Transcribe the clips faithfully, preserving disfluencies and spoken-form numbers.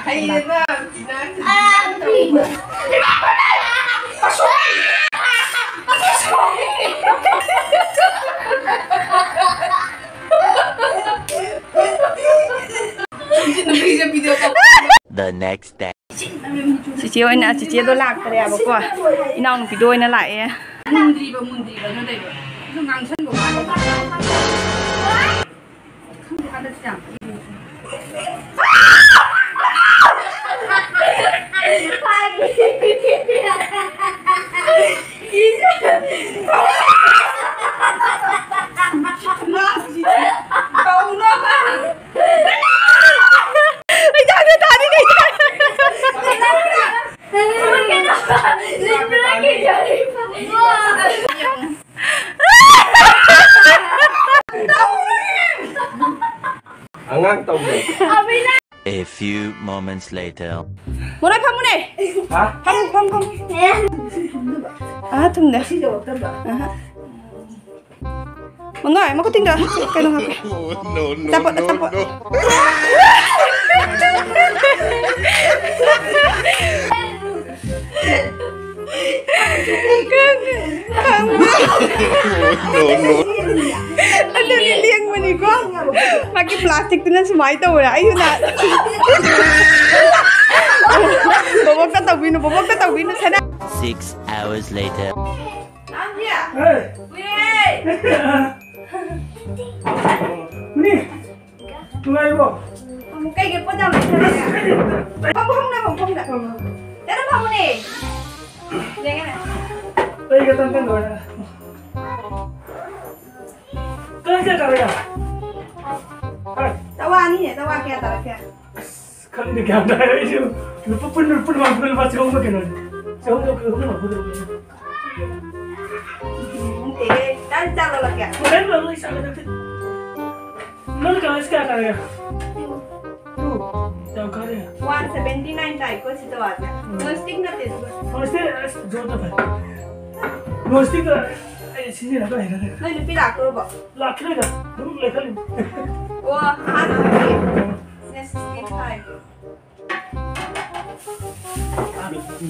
ꯍꯩꯌꯦꯕ꯫ The next day. ꯆꯤꯆꯦ ꯑꯣꯏꯅ, ꯆꯤꯆꯦꯗꯣ ꯂꯥꯛꯇ꯭ꯔꯦꯕꯀꯣ, ꯏꯅꯥꯎꯅꯨꯄꯤꯗꯣ ꯑꯣꯏꯅ ꯂꯥꯛꯑꯦ꯫ ꯃꯨꯟꯗ꯭ꯔꯤꯕ ꯃꯨꯟꯗ꯭ꯔꯤꯕ ꯑꯗꯨ ꯂꯩꯕ꯫ ꯑꯗꯨ ꯉꯥꯡꯁꯟꯕ ꯋꯥꯅꯤ꯫ ꯈꯪꯗꯦ, ꯍꯟꯗꯛꯁꯦ ꯌꯥꯝ ꯄꯤꯛꯏ꯫ ꯑꯉꯥꯡ ꯇꯧꯗꯦ꯫ A few moments later. ꯃꯣꯅꯥꯏ, ꯐꯝꯃꯨꯅꯦ꯫ ꯍꯥ? ꯐꯝꯃꯨ, ꯐꯝꯃꯨ, ꯐꯝꯃꯨ꯫ ꯑꯥ, ꯊꯨꯝꯗꯦ꯫ ꯑꯍꯥ꯫ ꯃꯣꯅꯥꯏ, ꯃꯈꯨꯠ ꯇꯤꯡꯗ꯫ ꯀꯩꯅꯣ ꯍꯥꯞꯀꯦ꯫ No, no, ꯑꯆꯥꯄꯣꯠ, no, ꯑꯆꯥꯄꯣꯠ꯫ No. No, no. ꯑꯗꯨꯗꯤ ꯂꯦꯡꯕꯅꯤꯀꯣ꯫ ꯃꯥꯒꯤ ꯄ꯭ꯂꯥꯁꯇꯤꯛꯇꯨꯅ ꯁꯨꯃꯥꯏꯅ ꯇꯧꯔꯦ꯫ ꯑꯩꯁꯨ ꯅꯍꯥꯟ ꯕꯣꯕꯣꯛꯇ ꯇꯧꯕꯤꯅꯨ, ꯕꯣꯕꯣꯛꯇ ꯇꯧꯕꯤꯅꯨ, ꯁꯅꯥ꯫ Six hours later. ꯅꯨꯡꯉꯥꯏꯔꯤꯕꯣ? ꯑꯃꯨꯛ ꯀꯩꯒꯤ ꯄꯣꯠ ꯌꯥꯝ ꯂꯩꯊꯔꯒꯦ? ꯐꯝ, ꯐꯝꯅ, ꯐꯝ, ꯐꯝꯅ꯫ ꯀꯩꯅꯣ ꯐꯝꯃꯨꯅꯦ꯫ ꯌꯦꯡꯉꯦꯅꯦ꯫ ꯑꯩꯒ ꯇꯪ ꯇꯪ ꯂꯣꯏꯔꯦ꯫ ꯀꯔꯤ ꯀꯌꯥ ꯇꯥꯔꯦ? ꯍꯥꯏ꯫ ꯇꯋꯥ ꯑꯅꯤꯅꯦ, ꯇꯋꯥ ꯀꯌꯥ ꯇꯥꯔꯛꯀꯦ? ꯑꯁ, ꯈꯪꯗꯦ, ꯒ꯭ꯌꯥꯟ ꯇꯥꯔꯦ ꯑꯩꯁꯨ꯫ ꯂꯨꯄꯥ ꯄꯨꯟ-, ꯄꯨꯟ ꯃꯥꯄꯟ, ꯂꯨꯄꯥ ꯆꯍꯨꯝꯒ ꯀꯩꯅꯣꯅꯦ꯫ ꯆꯍꯨꯝꯒ ꯀꯩꯅꯣ, ꯆꯍꯨꯝꯒ ꯀꯩꯅꯣ꯫ ꯎꯝ, ꯑꯦ, ꯅꯪ ꯆꯥ ꯂꯣꯜꯂꯛꯀꯦ꯫ ꯍꯣꯔꯦꯟ ꯂꯣꯜꯂꯣ, ꯑꯩ ꯆꯥ ꯂꯣꯜꯂꯛꯀꯦ꯫ ꯅꯪ ꯀꯩꯅꯣꯁꯤ ꯀꯌꯥ ꯇꯥꯔꯒꯦ? Two꯫ Two? ꯌꯥꯝ ꯀꯥꯔꯦ꯫ One seventy nine ꯇꯥꯏꯀꯣ ꯁꯤ ꯇꯋꯥꯁꯦ꯫ ꯎꯝ꯫ Non stick ꯅꯠꯇꯦ, ꯑꯗꯨꯒ꯫ Non stick, ꯑꯁ, ꯖꯣꯔꯗ ꯐꯩ꯫ Non stick ꯇ ꯑꯩ ꯁꯤꯖꯤꯟꯅꯕ ꯍꯩꯅꯗꯦ꯫ ꯅꯣꯏ ꯅꯨꯄꯤ ꯂꯥꯛꯇꯣꯔꯕꯣ? ꯂꯥꯛꯈꯤꯔꯣꯏꯗ, ꯑꯗꯨꯝ ꯂꯩꯈꯠꯂꯤꯅꯤ꯫ ꯑꯣ, ꯑꯍꯥꯟꯕ ꯅꯨꯄꯤ꯫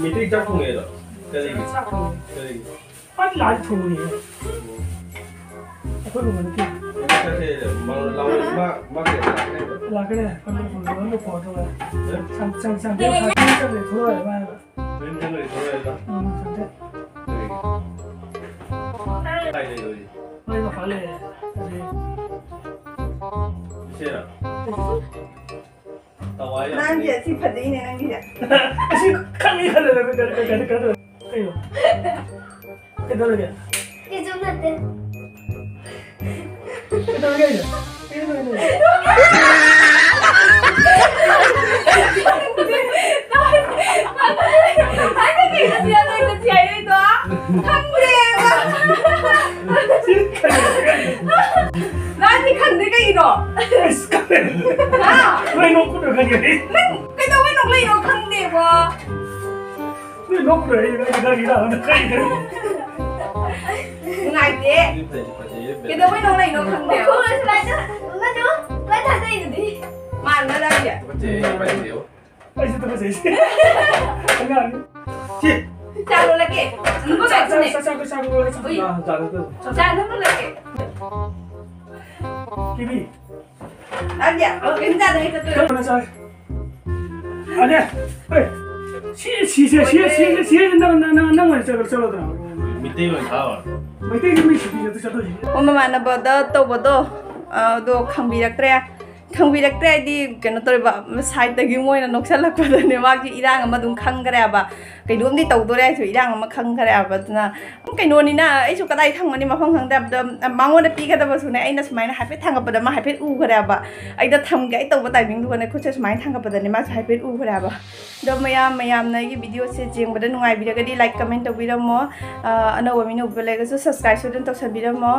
ꯃꯩꯇꯩ ꯆꯥꯛ ꯊꯣꯡꯉꯦ ꯑꯗꯣ? ꯀꯔꯤꯒꯤ? ꯆꯥꯛ ꯊꯣꯡꯉꯦ꯫ ꯀꯔꯤꯒꯤ? ꯄꯥꯔꯇꯤ ꯂꯥꯛꯑꯗꯤ ꯊꯣꯡꯕꯅꯦ꯫ ꯑꯩꯈꯣꯏ ꯃꯃꯜ ꯅꯠꯇꯦ꯫ ꯆꯥꯛꯁꯦ ꯃꯉꯣꯟꯗ ꯂꯥꯎ-, ꯃꯥ, ꯃꯥ ꯀꯩ ꯂꯥꯛꯀꯅꯦꯕ? ꯂꯥꯛꯀꯅꯤ꯫ ꯑꯩꯈꯣꯏ ꯃꯃꯜ ꯐꯣꯟ ꯇꯧꯔꯒ꯫ ꯍ? ꯁꯪ-, ꯁꯪ-, ꯁꯪꯗꯦ, ꯁꯪꯗꯦ, ꯊꯣꯛꯂꯛꯑꯣꯏ ꯃꯥ ꯍꯥꯏꯕ꯫ ꯃꯌꯨꯝ ꯆꯪꯈ꯭ꯔꯗꯤ ꯊꯣꯛꯂꯛꯑꯣꯏꯗ꯭ꯔꯥ? ꯎꯝ, ꯁꯪꯗꯦ꯫ ꯀꯔꯤꯒꯤ? ꯀꯥꯏ ꯂꯩꯔꯣꯏ? ꯃꯣꯏ ꯃꯄꯥꯟ ꯂꯩꯔꯦ꯫ ꯑꯗꯨꯗꯤ ꯏꯆꯦꯔꯣ? ꯇꯋꯥꯏ ꯌꯥꯝ ꯅꯪꯒꯤ ꯂꯩ꯫ ꯑꯁꯤ ꯐꯖꯩꯅꯦ, ꯅꯪꯒꯤꯁꯦ꯫ ꯑꯁꯤ ꯈꯪꯉꯤ ꯈꯜꯂꯦ, ꯅꯪ ꯀꯩꯅꯣ, ꯀꯩꯅꯣ, ꯀꯩꯅꯣ, ꯀꯩꯅꯣ꯫ ꯀꯩꯅꯣ? ꯀꯩꯗꯧꯔꯒꯦ? ꯀꯩꯁꯨ ꯅꯠꯇꯦ꯫ ꯀꯩꯗꯧꯔꯒꯦ ꯑꯩꯅ? ꯀꯩꯗꯧꯔꯒꯦ? ꯑꯩꯅ ꯀꯩꯅꯣ ꯁꯤ ꯍꯥꯏꯔꯣꯏꯗꯣ? ꯈꯪꯗꯦꯕ꯫ ꯁꯤ ꯀꯩꯅꯣ? ꯅꯪꯗꯤ ꯈꯪꯗꯦ ꯀꯩꯒꯤꯅꯣ? ꯑꯁ, ꯈꯪꯗꯦ꯫ ꯍꯥ? ꯅꯣꯏ ꯅꯣꯛꯄꯗꯣ ꯈꯪꯗꯦ꯫ ꯅꯪ ꯀꯩꯗꯧꯕꯩ ꯅꯣꯛꯂꯛꯏꯅꯣ ꯈꯪꯗꯦꯕ꯫ ꯅꯣꯏ ꯅꯣꯛꯄꯗꯣ ꯑꯩ, ꯑꯩ ꯈꯪꯉꯤꯔ? ꯅꯨꯡꯉꯥꯏꯇꯦ꯫ ꯐꯖꯩ, ꯐꯖꯩ, ꯐꯖꯩ꯫ ꯀꯩꯗꯧꯕꯩ ꯅꯣꯛꯂꯛꯏꯅꯣ ꯈꯪꯗꯦ꯫ ꯈꯣꯡ ꯁꯨꯃꯥꯏꯅ, ꯃꯗꯨ ꯁꯨꯃꯥꯏꯅ ꯊꯥꯗꯩꯗꯨꯗꯤ꯫ ꯃꯥꯟꯕ ꯅꯪꯒꯤ꯫ ꯐꯖꯩ, ꯐꯖꯩ꯫ ꯑꯩꯁꯨ ꯇꯨꯀꯠꯆꯩ꯫ ꯑꯉꯥꯡꯅꯤ꯫ ꯁꯤ꯫ ꯆꯥ ꯂꯣꯜꯂꯛꯀꯦ꯫ ꯅꯪꯕꯨ ꯆꯥ, ꯆꯥ, ꯀꯩꯁꯨꯅꯦ꯫ ꯆꯥ, ꯆꯥ, ꯆꯥ, ꯆꯥ, ꯎꯏ꯫ ꯆꯥ, ꯆꯥ, ꯆꯥ, ꯆꯥ꯫ ꯆꯥ ꯅꯪ ꯂꯣꯜꯂꯛꯀꯦ꯫ ꯀꯤꯕꯤ꯫ ꯅꯪꯗꯤ ꯀꯩꯝ ꯆꯥꯗꯕꯤ ꯆꯠꯇꯣꯏꯔꯣ? ꯀꯔꯝꯕꯅ ꯆꯥꯏ? ꯑꯅꯦ, ꯑꯦ, ꯁꯤ, ꯁꯤꯁꯦ, ꯁꯤ, ꯁꯤ, ꯁꯤ, ꯅꯪ, ꯅꯪ, ꯅꯪ, ꯅꯪ ꯑꯣꯏꯅ ꯆꯠꯂꯣ, ꯆꯠꯂꯣꯗꯅ꯫ ꯃꯤꯇꯩ ꯑꯣꯏꯅ ꯊꯥꯕ꯫ ꯃꯩꯇꯩꯒꯤ ꯃꯤ ꯁꯤꯗꯤ ꯆꯠꯇꯣꯏꯁꯤ꯫ ꯑꯣ, ꯃꯃꯥꯟꯅꯕꯗ ꯇꯧꯕꯗꯣ, ꯑ, ꯑꯗꯣ ꯈꯪꯕꯤꯔꯛꯇ꯭ꯔꯦ꯫ ꯈꯪꯕꯤꯔꯛꯇ꯭ꯔꯦ ꯍꯥꯏꯗꯤ, ꯀꯩꯅꯣ ꯇꯧꯔꯤꯕ, ꯁꯥꯏꯠꯇꯒꯤ ꯃꯣꯏꯅ ꯅꯣꯛꯁꯜꯂꯛꯄꯗꯅꯦ, ꯃꯥꯒꯤ ꯏꯔꯥꯡ ꯑꯃ ꯑꯗꯨꯝ ꯈꯪꯈ꯭ꯔꯦꯕ꯫ ꯀꯩꯅꯣꯝꯗꯤ ꯇꯧꯗꯣꯔꯦ ꯍꯥꯏꯁꯨ, ꯏꯔꯥꯡ ꯑꯃ ꯈꯪꯈ꯭ꯔꯦꯕ꯫ ꯑꯗꯨꯅ ꯀꯩꯅꯣꯅꯤꯅ ꯑꯩꯁꯨ ꯀꯗꯥꯏ ꯊꯝꯒꯅꯤ ꯃꯐꯝ ꯈꯪꯗ꯭ꯔꯦ꯫ ꯑꯗꯨꯗ ꯃꯉꯣꯟꯗ ꯄꯤꯒꯗꯕꯁꯨꯅꯦ, ꯑꯩꯅ ꯁꯨꯃꯥꯏꯅ ꯍꯥꯏꯐꯦꯠ ꯊꯥꯡꯒꯠꯄꯗ ꯃꯥ ꯍꯥꯏꯐꯦꯠ ꯎꯈ꯭ꯔꯦꯕ꯫ ꯑꯩꯗ ꯊꯝꯒꯦ ꯑꯩ ꯇꯧꯕ ꯇꯥꯏꯃꯤꯡꯗꯨꯒꯅꯦ, ꯈꯨꯠꯁꯦ ꯁꯨꯃꯥꯏꯅ ꯊꯥꯡꯒꯠꯄꯗꯅꯦ ꯃꯥꯁꯨ ꯍꯥꯏꯐꯦꯠ ꯎꯈ꯭ꯔꯦꯕ꯫ ꯑꯗꯣ ꯃꯌꯥꯝ, ꯃꯌꯥꯝꯅ ꯑꯩꯒꯤ ꯚꯤꯗꯤꯑꯣꯁꯦ ꯌꯦꯡꯕꯗ ꯅꯨꯡꯉꯥꯏꯕꯤꯔꯒꯗꯤ like, comment ꯇꯧꯕꯤꯔꯝꯃꯣ꯫ ꯑ, ꯑꯅꯧꯕ ꯃꯤꯅ ꯎꯕ ꯂꯩꯔꯒꯁꯨ subscribe ꯁꯣꯏꯗꯅ ꯇꯧꯁꯟꯕꯤꯔꯝꯃꯣ꯫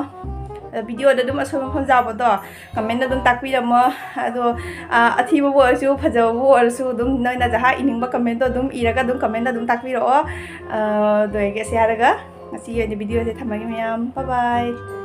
ꯑ, ꯚꯤꯗꯤꯑꯣꯗ ꯑꯗꯨꯝ ꯑꯁꯣꯏꯕ ꯃꯐꯝ ꯌꯥꯎꯕꯗꯣ comment ꯑꯗꯨꯝ ꯇꯥꯛꯄꯤꯔꯝꯃꯣ꯫ ꯑꯗꯣ, ꯑ, ꯑꯊꯤꯕꯕꯨ ꯑꯣꯏꯔꯁꯨ, ꯐꯖꯕꯕꯨ ꯑꯣꯏꯔꯁꯨ, ꯑꯗꯨꯝ ꯅꯣꯏꯅ ꯖꯍꯥ ꯏꯅꯤꯡꯕ comment ꯇꯣ ꯑꯗꯨꯝ ꯏꯔꯒ ꯑꯗꯨꯝ comment ꯑꯗꯨꯝ ꯇꯥꯛꯄꯤꯔꯛꯑꯣ꯫ ꯑ, ꯑꯗꯨ ꯑꯣꯏꯔꯒꯦ, ꯑꯁꯤ ꯍꯥꯏꯔꯒ ꯉꯁꯤꯒꯤ ꯑꯣꯏꯅ ꯚꯤꯗꯤꯑꯣꯁꯦ ꯊꯝꯃꯒꯦ ꯃꯌꯥꯝ꯫ Bye bye꯫